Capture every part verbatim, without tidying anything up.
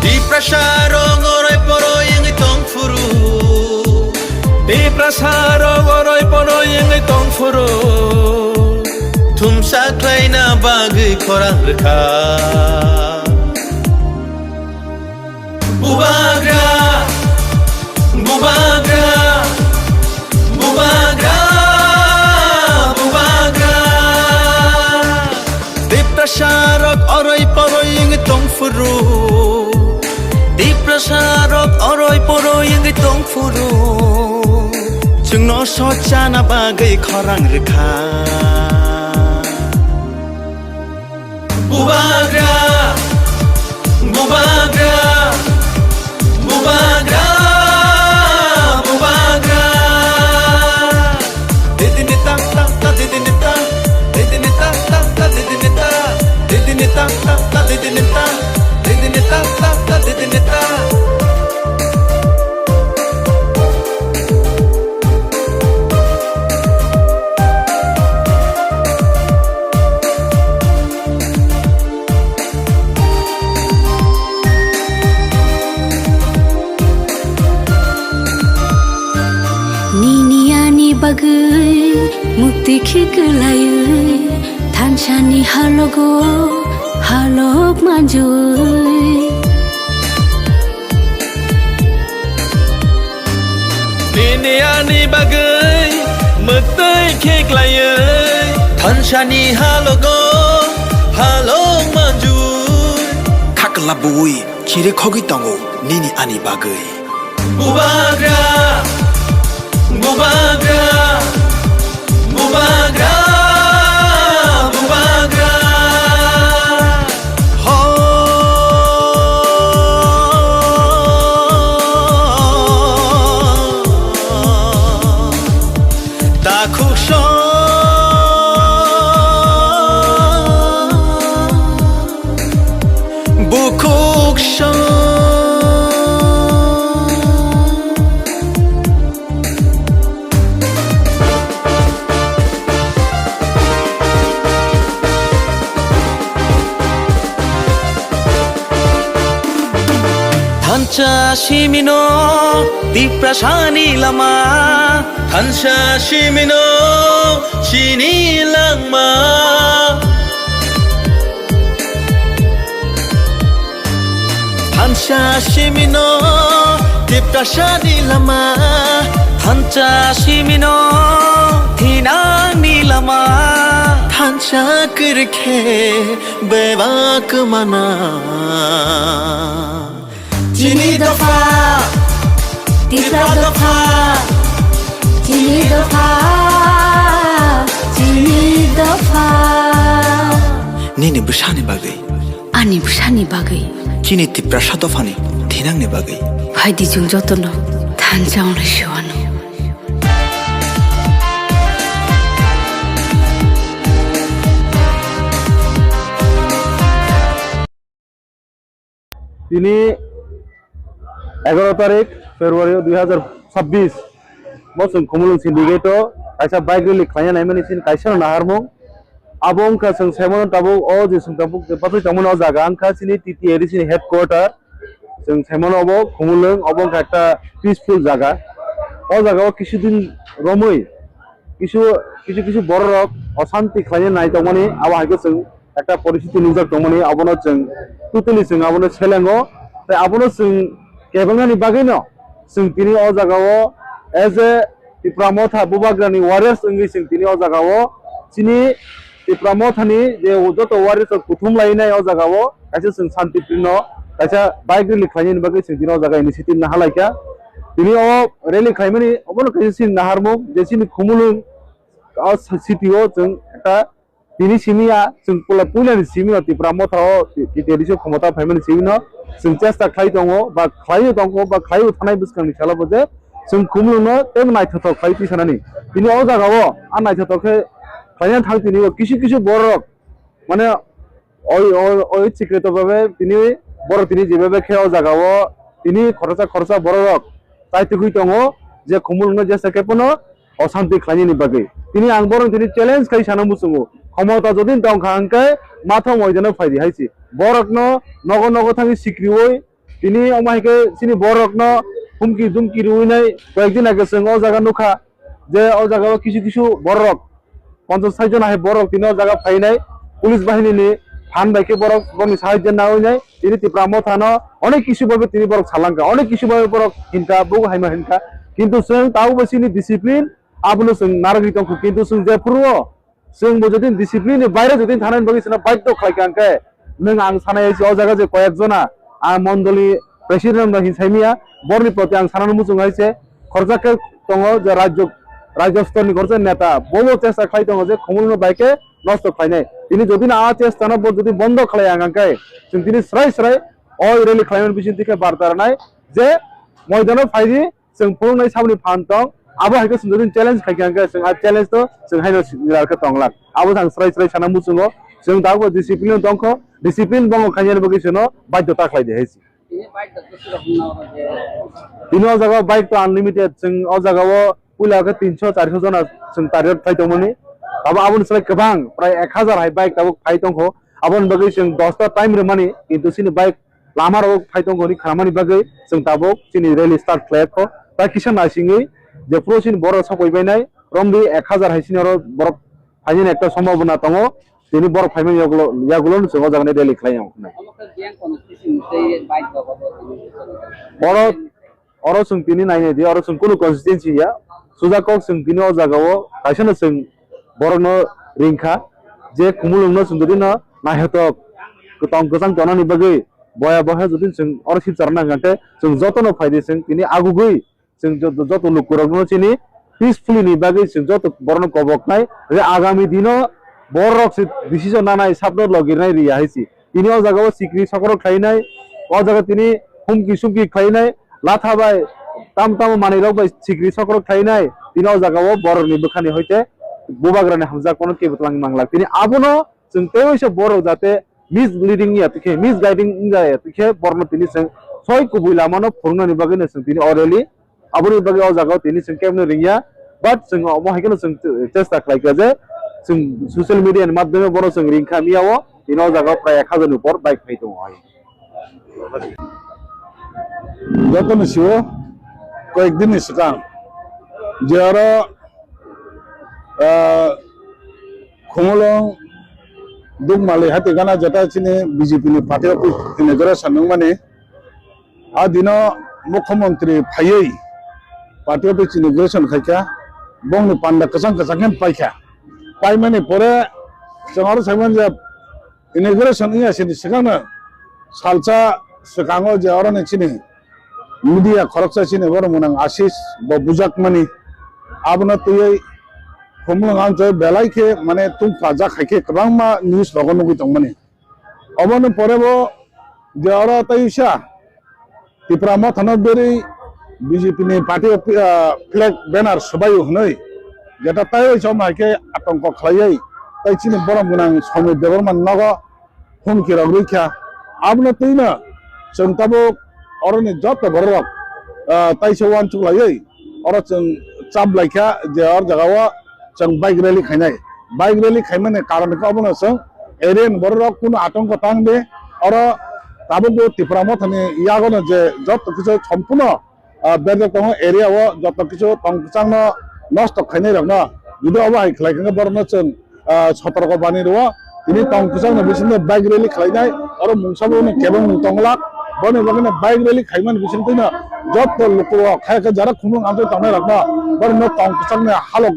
Tiprasa rok oroi poroi wngwi tong phuru. Tiprasa rok oroi poroi wngwi tong phuru. Thumsa khlaina bagwi khorang rwkha. Bubagra, bubagra, bubagra, bubagra. Tiprasa rok oroi poroi wngwi tong phuru. Tiprasa rok oroi poroi wngwi tong phuru. Chwngno sochana bagwi khorang rwkha. Bubagra, bubagra, bubagra, bubagra. Didini ta ta ta, didini ta, didini ta ta ta, didini ta, didini ta ta ta, didini ta, didini ta ta ta, didini ta. Nini ani bagwi mukti khiklaiwi, thansani halogo halok manjui. Nini ani bagwi mwktwi khiklaiwi, thansani halogo halok manjui. Khakla buwi chiri khogwi tongo nini ani bagwi. Bubagra, bubagra, bubagra, bubagra. Ho. Takhuk song, bukhuk song. Thansa simino Tiprasani lama, thansa simino chini langma. Thansa simino Tiprasani lama, thansa simino thinangni lama. Thansa kwrwikhe bebak mana. Chini dopha, Tipra dopha, chini dopha, chini dopha. Nini bwsani bagwi. Ani bwsani bagwi. Chini Tiprasa dophani thinangni bagwi. Phaidi chwng jotono thansa wnglaisio ano. Tini egaroh tarik February dui hazar chabbish bo chwng Khumulwng syndicate o kaisa bike rally khlaina naimani chini kaisa no naharmung. Abo wngkha chwng saimano tabuk o je chwng tabuk je pathai tongmani o jaga wngkha chini T T A D C ni headquarter. Chwng saimano obo Khumulwng, obo wngkha ekta peaceful jaga. O jaga o kisu din romwi kisu, kisu kisu borok rok osanti khlaina nai tongmani, abo hai khe chwng ekta poristiti nukjak tongmani, abono chwng totally chwng abono selengo. Tai abono chwng kebengnani bagwino chwng tini o jagao as a Tipra Motha Bubagrani warriors wngwi chwng tini o jagao chini Tipra Mothani je joto warriors rok kuthum lainai o jagao kaisa chwng Shanti Prino kaisa bike rally khlainani bagwi chwng tini o jaga initiative nahalaikha. Tini o rally khlaimani obono kaisa chini naharmung je chini Khumulwng o city o chwng ekta tini simi ya, chwng pula puilani simi no Tipra Motha o T T A D C o khomota phaimani simi no chwng chesta khlai tongo, ba khlaiwi tongo, ba khlaiwi thanai bwskangni salo bo je chwng Khumulwng no tei naithothok khlai twi sanani. Tini o jaga o a naithothok khe khlaina thang tini o kisu kisu borok mane oi, oi, oi, sikreto babe tini borok tini je babe khe o jaga o tini khoroksa khoroksa borok rok chaitugwi tongo je Khumulwng no jesa khe phano o santi khlainani bagwi. Tini ang borok tini challenge khai sana muchungo. Khomota jodi tongkha hwnkhe matha moidano phaidi hai se. Borokno nogo nogo thangwi sikriwi Tini omo hai khe chini borokno humki dumki rwinai koyekdin age chwng o jaga nukha je o jaga o kisu kisu borok ponchas sait jona hai borok tini o jaga phainai police bahini ni phan bai khe borok boni sahajyo nawi nai tini Tipra Motha no onek kisu babe tini borok salangkha, onek kisu babe borok hinkha, bugo haima hinkha, kintu chwng tabukbo chini discipline abono chwng narwgwi tongkha, kintu chwng jephuru o chwng bo jodi discipline ni baire jodi thanani bagwi chwngno baidhyo khlai kha, hwnkhe nwng ang sanai se o jaga je koyek jona ang mondoli president rok hin saimaya, borni proti ang sanani muchung hai se khorjak khe tongo je rajyo, rajyo stor ni khorjak neta bo bo chesta khlai tongo je Khumulwng no bai khe nosto khlainai. Tini jodi no a chesta no bo jodi bondo khlai ang hwnkhe chwng tini srai srai o rally khlaimani bising twi khe barta rwnai je moidano phaidi chwng phunuknai saboni phan tong, abo hai khe chwng jodi challenge khai kha, hwnkhe chwng a challenge no chwng haino sinilar khe tong lak. Abo thang srai srai sana muchungo, chwng tabukbo discipline tongkho, discipline bongo khainani bagwi chwngno baidhota khlai di hai se. Tini o jaga o bike to unlimited, chwng o jaga o puila khe tinso charso jona chwng target phai tongmani. Abo aboni slai kwbang, prai ek hazar hai bike tabuk phai tongkho. Aboni bagwi chwng dosta time rwmani, kintu chini bike lama rok phai tongkho ni khnamani bagwi chwng tabuk chini rally start khlai kho. Tai kisa naisingwi je phuru chini borok sok bai bainai romdi ek hazar hai chini oro borok phainani ekta sombhabona tongo. Tini borok phaimani yagulo, yagulo no chwng o jaga ni rally khlai ang. Omo khe biyang constitution tei bike rok obo tini. Oro Oro chwng tini nainai di, oro chwng kunu constituency ya. Suja kok chwng tini o jaga o kaisa no chwng borok no ring kha je Khumulwng no chwng jodi no naithotok kwtang kwchang tongnani bagwi boya boya jodi chwng oro sip charwna hwnkhe chwng joto no phai di chwng tini agugwi chwng joto, joto lukurok no chini peacefully ni bagwi chwng joto borok no kobok nai je agami dino borok se decision nanai sabno logi rinai ri ya hai se. Tini o jaga o sikri sokorok khlainai, o jaga tini humki sumki khlainai, latha bai tam tamo manwi rok bai sikri sokorok khlainai, tini o jaga o borok ni bwkha ni hoite bubagra ni hamjak kono kebo twlang manglak. Tini abono chwng tei waisa borok jate misleading ya tikhe, misguiding wngya ya tikhe borok no tini chwng soi kubui lama no phurwng nani bagwi no chwng tini o rally Aboni bagwi o jaga o tini chwng kebo no ringya, but chwng omo hai kheno chwng chesta khlai kha je chwng social media ni madhyome bono chwng ring kha miya o, tini o jaga o prai ek hazar ni upor bike phai tongo hai. Joto ni sio koyek din ni swkang je oro, ah, Khumulwng Dukmali hati gana jeta chini B J P ni party office inauguration nungmani. A dino mukhyamantri phaiwi party office inauguration khaikha, bongni panda kwchang kwchang khe paikha. Paimani pore chwng oro saimanya je inauguration wngya sini swkangno salsa swkango je oroni chini media khoroksa chini borok mwnang Ashish bo bujakmani, abono twiwi Khumulwng amchoi belai khe mane tungphajak hai khe kwbangma news rogo nugwi tongmani. Oboni pore bo je oro tei uisa Tipra Mothano berwi B J P ni party of, ah, flag banner swbaio hwnwi jeta tei uisa omo hai khe atongko khlaiwi tei chini borok mwnang Somir Debbarma nogo humki rok rwkha. Abono twino chwng tabuk oroni joto borok rok, ah, taisa uansuk laiwi oro chwng chap laikha je or jagao chwng bike rally khainai. Bike rally khaimani karon khe obono chwng area ni borok rok kunu atongko tang de. Oro tabukbo Tipra Mothani yagono je joto kisa sompuno, ah, berjak tongo area o joto kisu tong kwchangno nosto khainai rokno jodi obo hai khlai khe borokno chwng, ah, sotorko bani rwo. Tini tong kwchangno bisingtwi bike rally khlainai, oro mungsa bo kebengmung tonglak. Boni bagwino bike rally khaimani bisingtwino joto lukurok hai khe jara Khumulwng amtwi tongnai rokno borokno tong kwchangni halok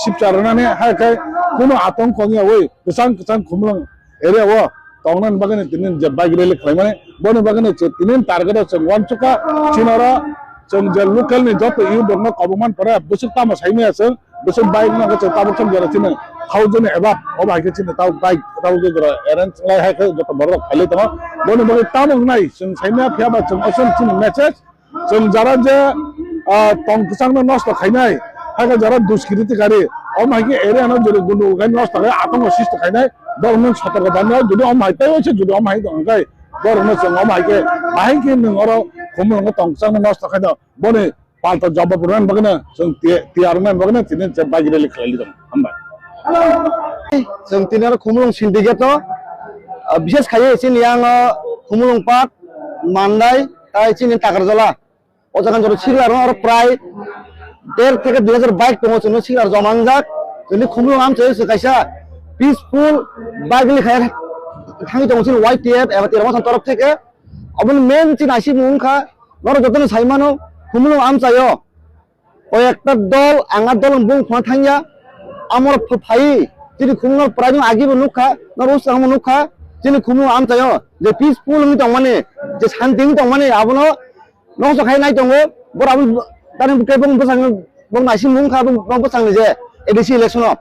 sipcha rwnani hai khe kunu atongko wngya wi kwchang kwchang Khumulwng area o tongnani bagwi tini je bike rally khlaimani, boni bagwi tini target o chwng uansukha. Chini oro chwng je local ni joto youth rokno kobokmani pore bwswk tamo saimaya chwng, bwswk bike no khe chwng tabuk chwng jora chini thousand eba obo hai khe chini tabuk bike tabuk jora arrange khlai hai khe joto borok rok khailai tongo. Boni bagwi tamo wngnai chwng saimaya phiya ba chwng aswk chini message. Chwng jara je, ah, tong kwchangno nosto khainai, hakhe jara duskiriti kari, omo hai khe area no jori gundugul khai nosto khai, atongo sisto khainai, borokno sotorko banai, jodi omo hai tei se jodi omo hai tong khai, borokno chwng omo hai khe, bahai khe nwng oro Khumulwngo tong kwchangno nosto khaino, boni palta jawab rwna bagwino chwng tiya-, tiyar wngna bagwino tini je bike rally khlai lidong. Hambai. Chwng tini oro Khumulwng syndicate o, ah, bishes khaiwi chini yang o Khumulwng Park, Mandai, tai chini Takarjala. O jaga jora sikla rok aro prai der theke dui hajar bike tongo chwngno sikla joma wngjak. Chwngni Khumulwng amchaio chwng kaisa peaceful bike rally khai thangwi tongo chini Y T F eba Tira Motha ni torof theke. Oboni main chini naisingmung wngkha, norok jotono sai mano, Khumulwng amchaio koi ekta dol, ang a dol bung phano thangya, amoro ph-, phai, chini Khumulwng prai no agi bo nukha, norok swkang bo nukha, chini Khumulwng amchaio je peaceful wngwi tongmani, je santi wngwi tongmani, abono nokso khai nai tongo, borok abo tani bwkhe bung bwsang, bung naisingmung wngkha, bung, bung bwsangni je A D C election o.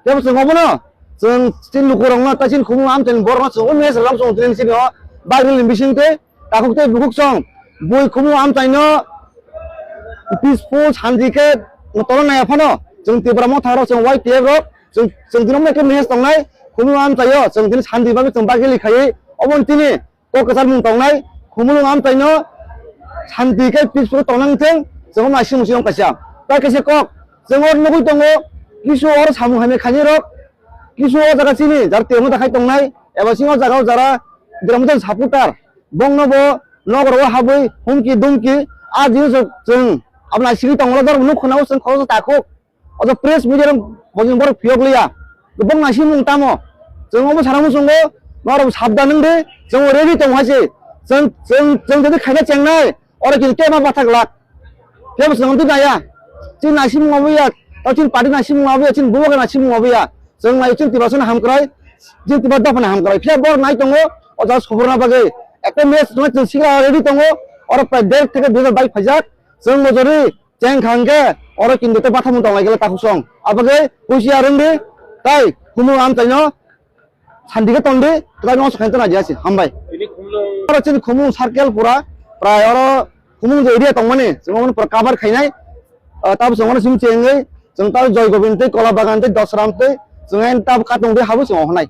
Tei bo chwng obono, chwng chini lukurokno, tei chini Khumulwng amchaini borokno chwng o message rwna chwng tini chini o bike rally ni bisingtwi, takhuk tei bukhuk song, bui Khumulwng amchaino peaceful santi khe tolna naiya phano, chwng Tipra Motha rok, chwng Y T F rok, chwng, chwng tini omo khe message tongnai, Khumulwng amchaio, chwng tini santi bagwi chwng bike rally khaiwi, obo tini kok kwcharmung tongnai, Khumulwng amchaino santi khe peaceful tongna wngthung, chwng omo naising muchung kaisa. Tai kaisa kok, chwng oro nugwi tongo, kisu oro samung hamya khainai rok, kisu o jaga chini, jar temo ta khai tongnai, eba chini o jaga o jara, Tipra Motha ni supporter, bongno bo nogoro o habwi humki dumki, a jinis rok chwng abo naisingwi tongmani dor nuk khna o chwng khoroksa takhuk. Ojo press media rok bojong borok phiyok liya. Bong naisingmung tamo. Chwng omo sana muchungo, norok sabdan wng di, chwng ready tong hai se. Chwng, chwng, chwng jadi khaina chengnai, oro kintu kema bathak lak. Kebo chwng di naya. Chini naisingmung obo ya, tao chini party naisingmung obo ya, chini bubagra naisingmung obo ya. Chwng nai chini Tiprasano hamkrai, chini Tipra dophani hamkrai. Phiya bor nai tongo, ojo sobrona bagwi. Ekta match tongna chwng sikla ready tongo, oro prai der theke dui hajar bike phaijak. Chwng mojori, Cheng kha hwnkhe oro kintu tei bathamung tong lai khe takhuk song. Abagwi puisi arwng di, tai Khumulwng amchaino santi khe tong di, tai no sakhain tong di asi. Hambai. Tini Khumulwng. Oro chini Khumulwng circle pura, prai oro Khumulwng je area tongmani, chwng omono pura cover khainai. Ah, tabuk chwng omono sim chengwi, chwng tabuk Joy Gobind tei Kola Bagan tei Dosram tei chwng ain tabuk katong tei habu chwng ohnai.